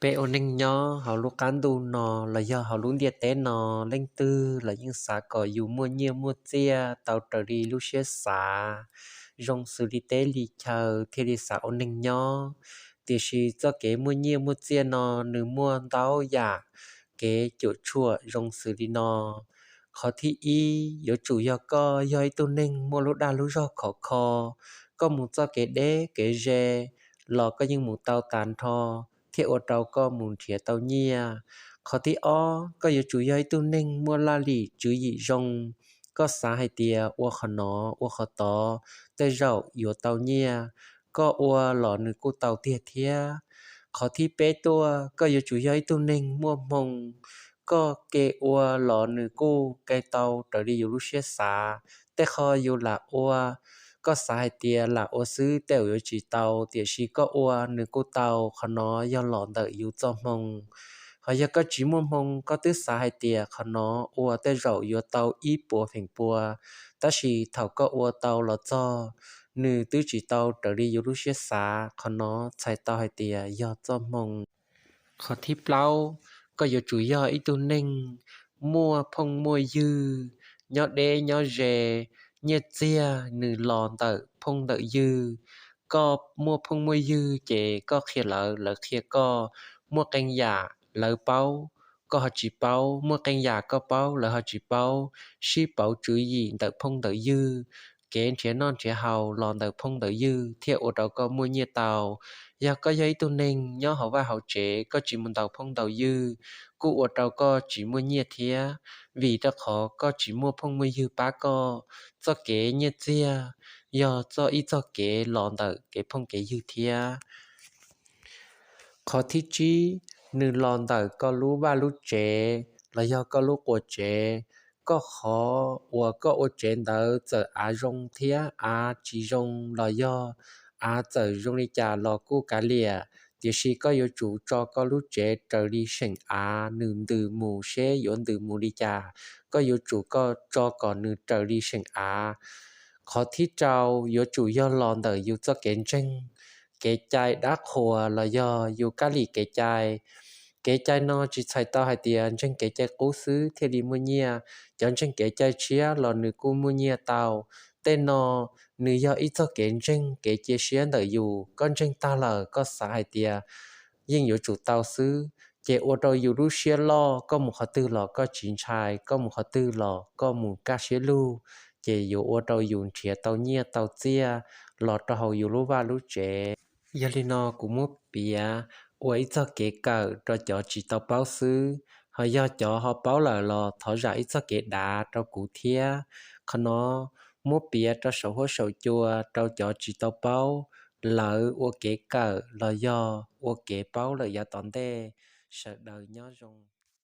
Peb ua neej nyob hauv lub qab ntuj no los yog hauv lub ntiaj teb no, leej twg los yeej xav kom yus muaj nyiaj muaj txiaj tau raws li lub siab xav, zoo xws li teb li chaw thiaj li xav ua neej nyob. Tiam sis txoj kev muaj nyiaj muaj txiaj no nws muaj ntau yam kev cuam tshuam zoo xws li no. Qhov thib ib, yuav tsum yog koj yog ib tug neeg muaj lub dag lub zog khov kho, koj mus txoj kev deb kev ze los koj yeej mus tau tas nrho thiaj ua rau koj mus nrhiav tau nyiaj. Qhov thib ob, koj yuav tsum yog ib tug neeg muaj laj lim tswv yim zoo, koj xav hais tias ua qhov no ua qhov tod tej zaum yuav tau nyiaj, koj ua los nws kuj tau tiag thiab. Qhov thib peb tuaj, koj yuav tsum yog ib tug neeg muaj hmoo, koj ke ua los nws kuj ke tau raws li yus lub siab xav. Tej qho yus lam ua, koj xav hais tias lam ua xwb tej zaum yuav tsis tau, tiam sis koj ua nws kuj tau. Qhov no yog los ntawm yus txoj hmoo. Ho yog koj tsis muaj hmoo, koj twb xav hais tias qhov no ua tej zaum yuav tau ib puas feem pua, tab sis thaum koj ua tau los txog, nws twb tsis tau raws li yus lub siab xav. Qhov no txhais tau hais tias yog txoj hmoo. Qhov thib plaub, koj yuav tsum yog ib tug neeg muaj phooj muaj ywg, nyob deb nyob ze, nyiaj txiag nws los ntawm phooj ntawm ywg. Koj muaj phooj muaj ywg ces koj qhia lawv, lawv qhia koj, muaj qee yam lawv paub koj ho tsis paub, muaj qee yam koj paub lawv ho tsis paub, sib pauv tswv yim ntawm phooj ntawm ywg, kev nrhiav noj nrhiav haus los ntawm phooj ntawm ywg thiaj ua rau koj muaj nyiaj tau. Yog koj yog ib tug neeg nyob hauv vaj hauv tsev, koj tsis mus ntaus phooj ntaus ywg, kuj ua rau koj tsis muaj nyiaj thiab, vim rau qhov koj tsis muaj phooj muaj ywg pab koj. Txoj kev nyiaj txiag yog txoj ib txoj kev los ntawm kev phooj kev ywg thiab. Qhov thib tsib, nws los ntawm koj lub vaj lub tsev los yog koj lub quas tsev. Koj qhov uas koj ua tsev ntawd txawm av zoo thiab av tsis zoo los yog av txawm zoo li cas los kuj kav liam, tiam sis koj yuav tsum tso koj lub tsev raws li seem av nws ntws mus seb yuav ntws mus li cas. Koj yuav tsum koj tso kom nws raws li seem av. Qhov thib rau yuav tsum yog los ntawm yus txoj kev ntseeg, kev cai dab qhuas los yog yus kab lim kev cai. Kev cai no tsis txhais tau hais tias ntseeg kev cai qub xwb thiaj li muaj nyiaj, cov ntseeg kev cai tshiab los nws kuj muaj nyiaj tau. Tej no nws yog ib txoj kev ntseeg kev cia siab ntawm yus, koj ntseeg tag lawm koj xav hais tias yeej yuav tsum tau xwb, ces ua rau yus lub siab loj, koj mus qhov twg los koj tsis ntshai, koj mus qhov twg los koj mus kaj siab lug, ces yuav ua rau yus nrhiav tau nyiaj tau txiaj los rau hauv yus lub vaj lub tsev. Yog li no kuv muab piav ua ib txoj kev kawm rau cov tsis tau paub xwb, ho yog cov ho paub lawm los thov zam ib txoj kev dav rau kuv thiab. Qhov no muab piav rau saum huab saum cua rau cov tsis tau paub, lawv ua kev kawm los yog ua kev paub lawm yav tom ntej. Sawv daws nyob zoo.